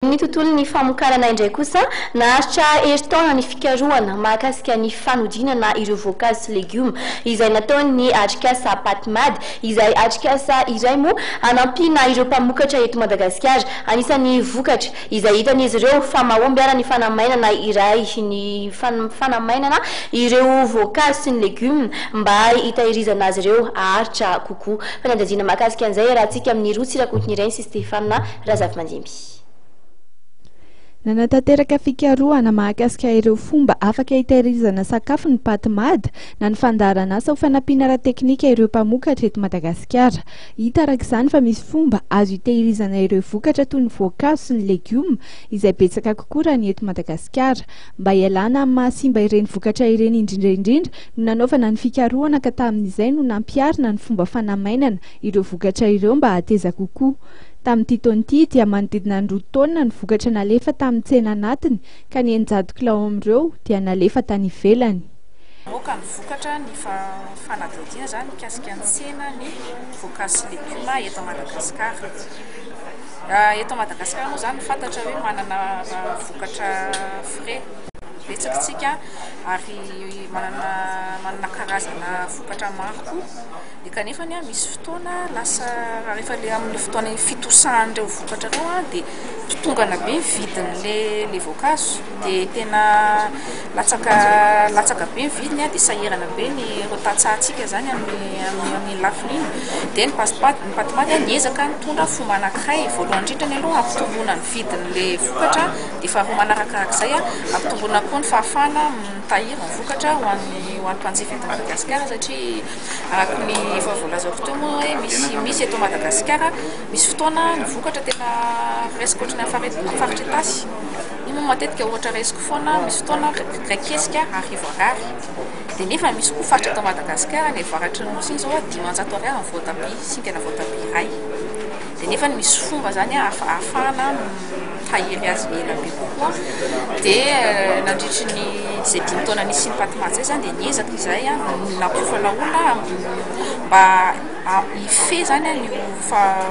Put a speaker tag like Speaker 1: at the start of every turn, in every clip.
Speaker 1: Ny tontolon'ny famokarana indray kosa, naharitra herintaona ny fikarohana mahakasika ny fanodinana ireo voankazo sy legioma izay nataon'ny atrikasa Patmad, izay atrikasa iray moa hanampiana ireo mpamokatra eto Madagasikara. Anisan'ny vokatra izay hitan'izy ireo fa mahomby ara ny fanamainana iray ny fanamainana ireo voankazo sy ny legioma mba hitahirizana azy ireo haharitra kokoa. Fanadihadiana mahakasika an'izay iarahantsika amin'i Rotsy Rakotonirainy sy Stéphane Razafimandimby.
Speaker 2: Nanatanteraka fikarohana mahakasika ireo fomba afaka hitahirizana sakafo ny Patmad, na ny fandaharanasa ho fanampiana ara-teknika ireo mpamokatra eto Madagasikara. Hita araka izany fa misy fomba azo hitehirizana ireo vokatra toy ny voankazo sy ny legioma izay betsaka kokoa raha ny eto Madagasikara. Mba hialana amin'ny mahasimba ireny vokatra ireny indrindra indrindra no nanaovana ny fikarohana ka tamin'izay no nampiharina ny fomba fanamainana ireo vokatra ireo mba hateza kokoa. Tamin'ity taona ity dia manodidina ny 2 taonina ny vokatra nalefa tamin'ny tsena anatiny ka ny 600 kilao amin'ireo dia nalefa tany ivelany.
Speaker 3: Namoaka ny vokatra ny fanadihadiana izany mikasika ny tsena ny voankazo sy legioma eto Madagasikara. Eto Madagasikara moa izany fantatra hoe manana vokatra frais betsaka isika ary manana manana karazana vokatra maro koa. Dia kanefa anie misy fotoana lasa rehefa le amin'ny fotoana fitosahan'ireo vokatra ireo an dia totongana be ny vidin'le le voankazo dia tena latsaka latsaka be ny vidiny an dia sahirana be ny ireo tantsahantsika izany amin'ny amin'iny lafiny iny. Dia ny passe-paty ny patipaty an niezaka nitondra fomba anankiray voalohany indrindra aloha hampitomboana ny vidin'le vokatra dia faharoa manarakarak'izay an hampitomboana koa ny fahafahana mitahiry ny vokatra ho an'ny ho an'ny mpanjifa eto Madagasikara satria Araka ny efa voalazako teo moa hoe misy misy eto Madagasikara misy fotoana ny vokatra tena presque ohatran'ny amin'ny faritra Itasy. Io moa matetika ohatra raisiko foana, misy fotoana iray kesika 1000 ariary. Dia nefa misy koa faritra eto Madagasikara any avaratry ny Nosy iny izao 500 ariary ny voatabia, singana voatabia iray. Dia nefa misy fomba izany ahafahana mitahiry azy ela be kokoa. Dia nandritry ny izay dimy taona nisian'ny Patmad izay izany dia niezaka izahay nampiofana olona mba hifehy izany an'io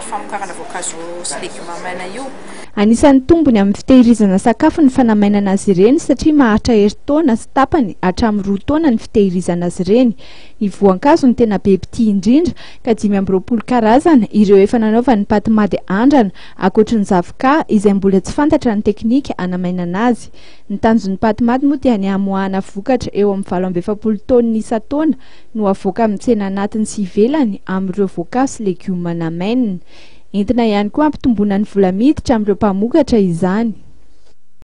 Speaker 3: famokarana voankazo sy legioma maina io.
Speaker 2: Anisan'ny tombony amin'ny fitehirizana sakafo ny fanamainana azy ireny satria maharitra herintaona sy tapany hatramin'ny 2 taona ny fitehirizana azy ireny. Ny voankazo no tena be mpitia indrindra ka 25 karazana ireo efa nanaovan'ny Patmad andrana ankoatry ny zavoka izay mbola tsy fantatra ny teknika hanamainana azy. Ny tanjon'ny Patmad moa dia ny hamoahana vokatra eo amin'ny 48 taonina isan-taona no avoaka amin'ny tsena anatiny sy ivelany amin'ireo voankazo sy legioma namainina. Entina ihany koa hampitomboana ny vola miditra amin'ireo mpamokatra izany.